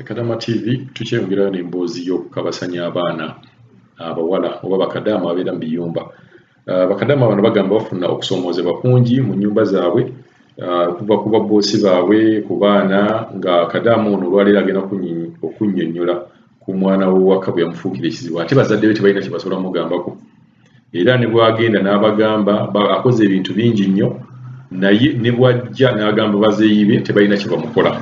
Kadama TV tukyeyongerayo n'emboozi y'okukabasanya abaana abawala oba bakadaama ababeera mu biyumba. Bakadaama bano bagamba bafuna okusoomoozebwa kungi mu nnyumba zaabwe okuva ku babboosi baabwe, ku baana nga kadaama ono olwaleero agenda okunnyonnyola ku mwana w'ewaka bwe yamufuukira ekizibu ate bazadde be tebalina kye basobola mugambako era ne bw'agenda n'abagamba akoze ebintu bingi nnyo naye ne bw'ajja n'agamba bazeeyi be tebalina kye bamukola.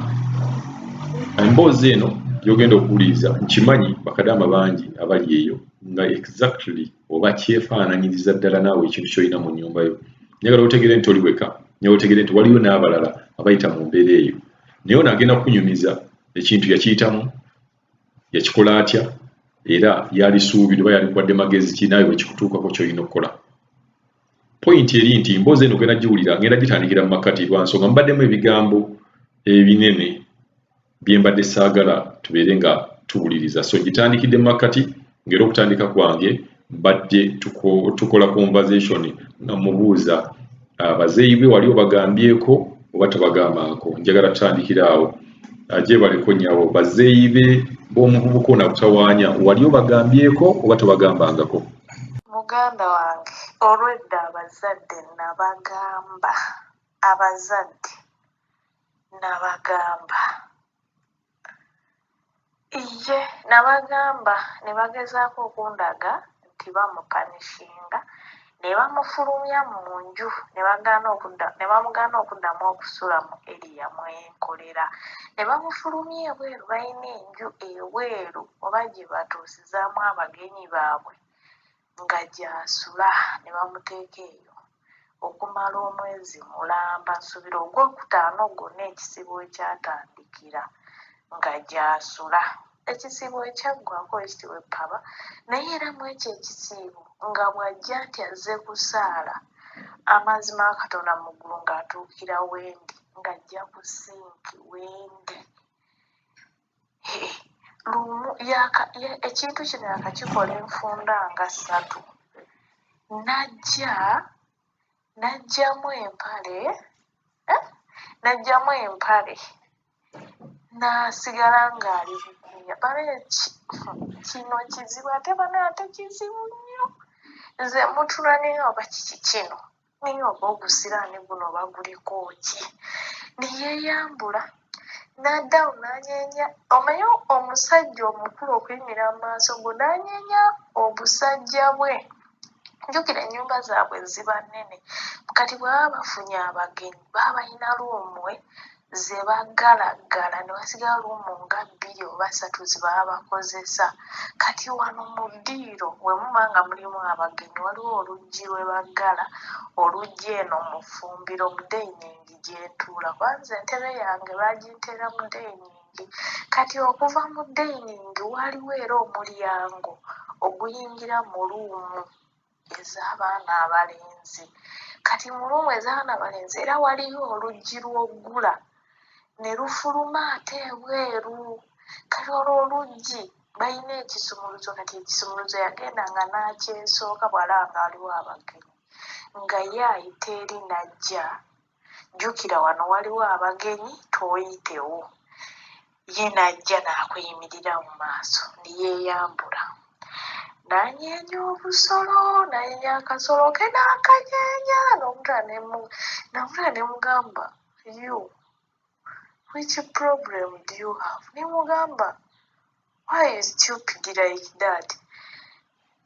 Emboozi eno gy'ogenda okuwuliriza nkimanyi bakadaama bangi abali eyo nga exactly oba kyefaananyiriza ddala naawe ekintu ky'olina mu nnyumba yo. Njagala otegeere nti toli weka, njagala otegeere nti waliyo n'abalala abayita mu mbeera eyo. Naye ono agenda kukunyumiza ekintu yakiyitamu, yakikola atya, era yalisuubira oba yalikuwadde magezi ki naawe bwe kikutuukako ky'olina okukola. Point eri nti emboozi eno ogenda giwulira ngenda gitandikira mu makkati lwa nsonga mubaddemu ebigambo ebinene bye mbadde saagala tubeere nga tuwuliriza so gitandikidde mu makkati ng'era okutandika kwange mbadde tukola conversation nga mubuuza abazeeyi be wali obagambyeko oba tobagambangako njagala tutandikire awo gyebaleko nnyabo bazeeyi be b'omuvubuka ono akutawaanya wali obagambyeko oba tobagambangako. Muganda wange olwedda abazadde nabagamba, abazadde nabagamba. Ye nabagamba ne bagezaako okundaga nti bamupanishinga ne bamufulumya mu nju ne bagaana okudda ne bamugaana okuddamu okusula mu eriya mwe nkolera ne bamufulumya ebweru balina enju ebweru oba gye batuusizaamu abagenyi baabwe nga gy'asula ne bamuteeka eyo okumala omwezi mulamba nsuubira ogwokutaano gwonna ekisiibo we kyatandikira nga gy'asula. Ekisiibo we kyaggwaako ekitibwa eppaba naye era mu ekyo ekisiibo nga bw'ajja nti azze kusaala amazima ga Katonda mu ggulu ng'atuukira wendi ng'ajja ku sinki wendi. Lumu ekintu kino yakakikola enfunda nga ssatu n'ajja n'aggyamu empale eh, n'aggyamu empale n'asigala ng'ali bukunya. Banaye kino kizibu ate banaye ate kizibu nnyo. Nze mutula naye oba kiki kino naye oba ogusiraani guno oba guliko ki? Ne yeeyambula n'adda awo n'anyeenya omanyi omusajja omukulu okuyimirira mu maaso go n'anyeenya obusajja bwe. Jjukira ennyumba zaabwe ziba nnene kati bwe baba bafunye abagenyi baba balina luumu ze baggalaggala ne wasigala luumu nga bbiri oba ssatu ze baba bakozesa. Kati wano mu ddiiro bwe muba nga mulimu abagenyi waliwo oluggi lwe baggala olujja eno mu ffumbiro mu dayiningi gye ntuula kuba nze entebe yange baaginteera mu dayiningi. Kati okuva mu dayiningi waliwo era omulyango oguyingira mu luumu ez'abaana abalenzi. Kati mu luumu ez'abaana abalenzi era waliyo oluggi lw'oggula ne lufuluma ate ebweru. Kati olwo oluggi balina ekisumuluzo kati ekisumuluzo yagendanga n'akyesooka bw'alaba nga waliwo abagenyi nga ye ayita eri n'ajja. Jjukira wano waliwo abagenyi tooyitewo. Ye n'ajja n'akuyimirira mu maaso ne yeeyambula. N'anyeenya obusolo, n'anyeenya akasolo ke n'akanyeenya n'omutwala ne mugamba you which problem do you have? Ne mugamba why you stupid like that?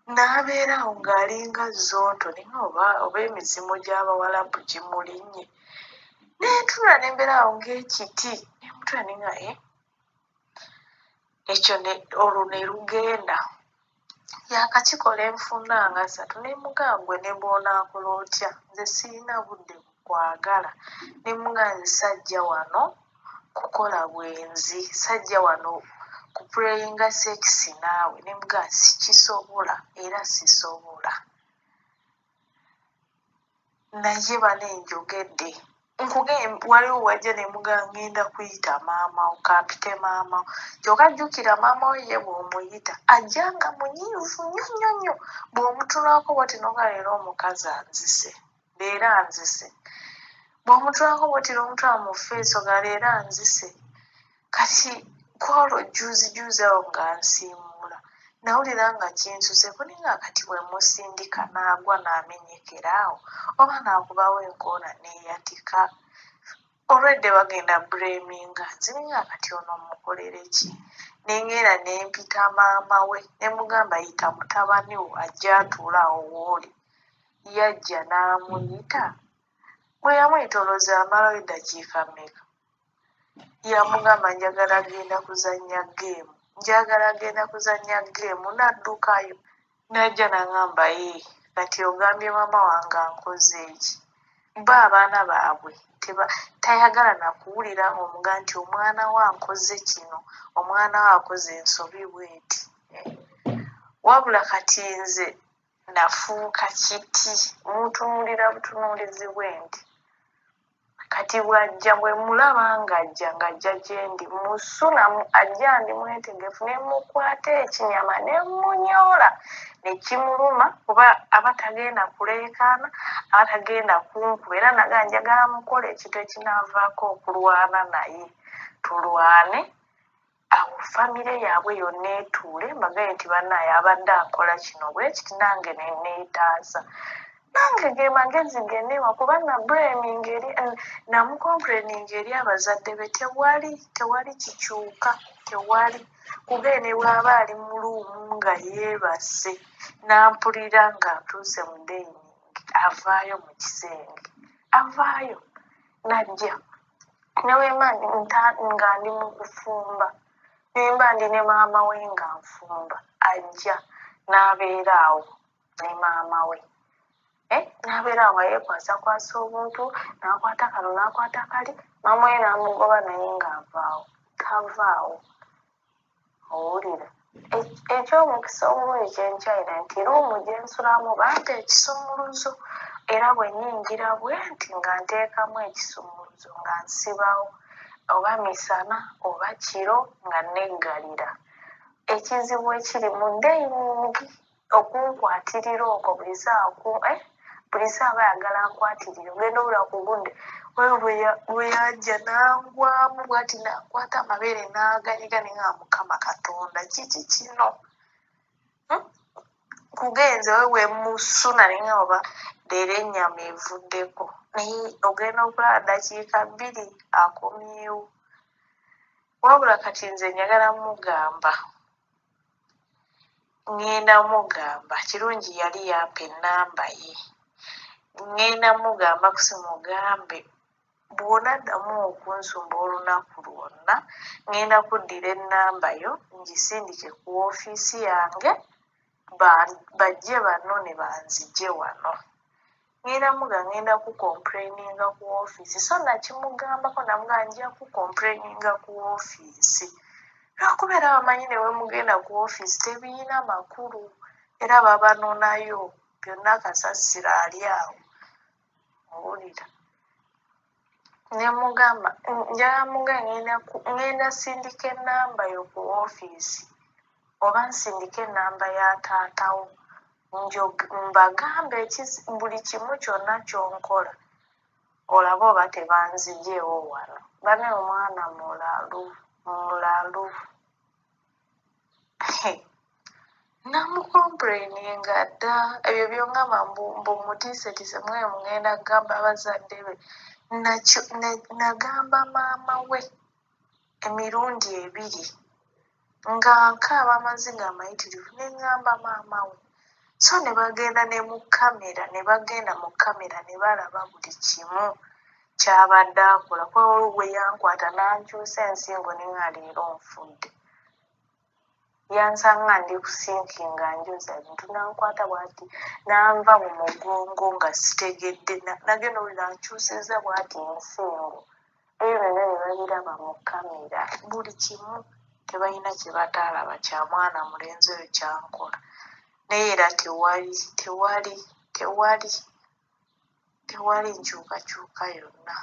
N'abeera awo ng'alinga zzonto naye oba oba emizimu gy'Abawalabu gimulinnye. Ne ntunula ne mbeera awo ng'ekiti ne mutula ne nga eh ekyo ne olwo ne lugenda. Yaakakikola enfunda nga ssatu ne mugamba ggwe ne bw'onaakola otya nze sirina budde bukwagala. Ne mugamba nze sajja wano kukola bwenzi, sajja wano kupuleyinga sex naawe. Ne mugamba sikisobola era sisobola. Naye bane njogedde nkugambye waliwo wajja ne mugamba ngenda kuyita maama wo kampite maama wo kyokka jjukira maama wo ye bw'omuyita ajja nga munyiivu nnyo nnyo nnyo bw'omutunulako bw'oti n'ogamba leero omukazi anzise leero anzise bw'omutunulako bw'oti n'omutwala mu ffeesi ogamba leero anzise kati. Kwolwo jjuuzi jjuuzi awo nga nsiimuula nawulira nga kinsuseeko naye nga kati bwe musindika n'agwa n'amenyekera awo oba n'akubawo enkoona neeyatika olwedde bagenda buleminga nze naye nga kati ono mmukolere ki? Ne ŋŋenda ne mpita maama we ne mugamba yita mutabani wo ajje atuule awo w'oli. Yajja n'amuyita. Bwe yamuyita olowooza yamalawo eddakiika mmeka? Yamugamba njagala genda kuzannya geemu, njagala genda kuzannya geemu n'addukayo. N'ajja n'aŋŋamba yee kati ogambye maama wange ankoze ki? Bo abaana baabwe tayagala na kuwulira ng'omugamba nti omwana wo ankoze kino, omwana wo akoze ensobi bw'eti. Wabula kati nze nafuuka kiti, mutunuulira butunuulizi bwe nti. Kati bw'ajja bwe mulaba ng'ajja ng'ajja gye ndi musuna ajja ndi mwetegefu ne mukwata ekinyama ne munyoola ne kimuluma kuba aba tagenda kuleekaana aba tagenda kunkuba era naga njagala mukole ekintu ekinaavaako okulwana naye tulwane awo famire yaabwe yonna etuule mbagaye nti bannaaye abadde akola kino bwe kiti nange ne neetaasa. Nange ge magezi ge neewa kuba nabulaminga eri namukompuleninga eri abazadde be tewali tewali kikyuka tewali kuba ne bw'aba ali mu luumu nga yeebase n'ampulira nga ntuuse mu dayiningi avaayo mu kisenge avaayo n'ajja ne bwe mba nga ndi mu kufumba ne mba ndi ne maama we nga nfumba ajja n'abeera awo ne maama we. N'abeera awo nga yeekwasakwasa obuntu n'akwata kano n'akwata kali maama we n'amugoba naye ng'avaawo tavaawo owulira. Eky'omukisa omulungi kye nkyalina nti ruumu gye nsulamu bampa ekisumuluzo era bwe nnyingira bwe nti nga nteekamu ekisumuluzo nga nsibawo oba misana oba kiro nga neggalira. Ekizibu ekiri mu dayiningi okunkwatirira okwo buli ssaawa buli ssaawa aba ayagala ankwatirire ogenda owulira ku budde waliwo bwe yajja n'angwamu bw'ati n'ankwata amabeere n'aganyiga ne ŋŋamba Mukama Katonda kiki kino? Kugenze we bwe mmusuna ne ŋŋamba oba leero ennyama evuddeko naye ogenda okulaba ddakiika bbiri akomyewo. Wabula kati nze njagala mugamba ŋŋenda mugamba kirungi yali yampa ennamba ye ŋŋenda mugamba ku mugambe bw'onaddamu okunsumba olunaku lwonna ŋŋenda kuddira ennamba yo ngisindike ku woofiisi yange bajje bannone banzigye wano. Ŋŋenda mugamba ŋŋenda kukompuleyininga ku woofiisi so nakimugambako namugamba nja kukompuleyininga ku woofiisi. Lwakuba era bamanyi ne bwe mugenda ku woofiisi tebiyina makulu era babanonayo byonna kasasiro ali awo owulira. Ne mugamba njagala mugambe ŋŋenda sindika ennamba yo ku woofiisi oba nsindike ennamba ya taata wo mbagambe buli kimu kyonna ky'onkola olabe oba tebanzigyewo wano. Bannaye omwana mulalu mulalu. Namukompuleyininga dda ebyo by'oŋŋamba mbu mutiisetiise mwe mugenda kugamba abazadde be nagamba maama we emirundi ebiri nga nkaaba amaziga amayitirivu ne ŋŋamba maama we. So ne bagenda ne mu kkamera ne bagenda mu kkamera ne balaba buli kimu ky'abadde akola kuba waliwo bwe yankwata n'ankyusa ensingo ne ŋŋamba leero nfudde. Yansanga ndi ku sinki nga njoza bintu n'ankwata bw'ati n'anva mu mugongo nga sitegedde nagenda owulira ankyusizza bw'ati ensingo. Ebyo byonna ne babiraba mu kkamera buli kimu tebalina kye bataalaba kya mwana mulenzi oyo ky'ankola. Naye era tewali tewali tewali tewali nkyukakyuka yonna.